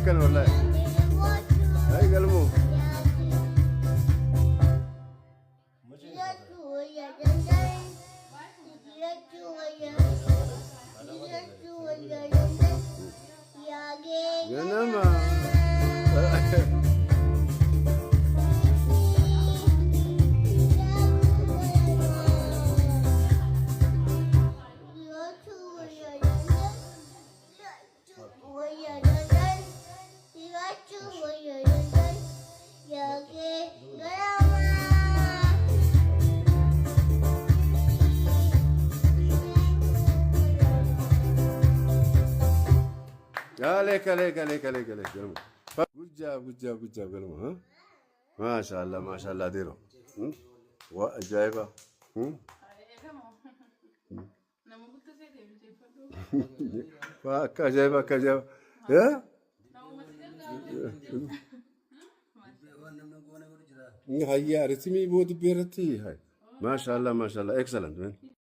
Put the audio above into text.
Akkana wallaahi. Hayi galmoo. Ganama. Aleek aleek aleek aleek aleek galma. Good job, good job, good job galma. Huh? Maashaallah maashaallah adeero. Waa ajaa'iba. Nama guddaa seetee bilcheeffadhu. Waa akka ajaa'iba akka ajaa'iba. Eh? Namumatti gargaaru. Hayyaa ritimii boo dibbee irratti. Maashaallah maashaallah excellent man.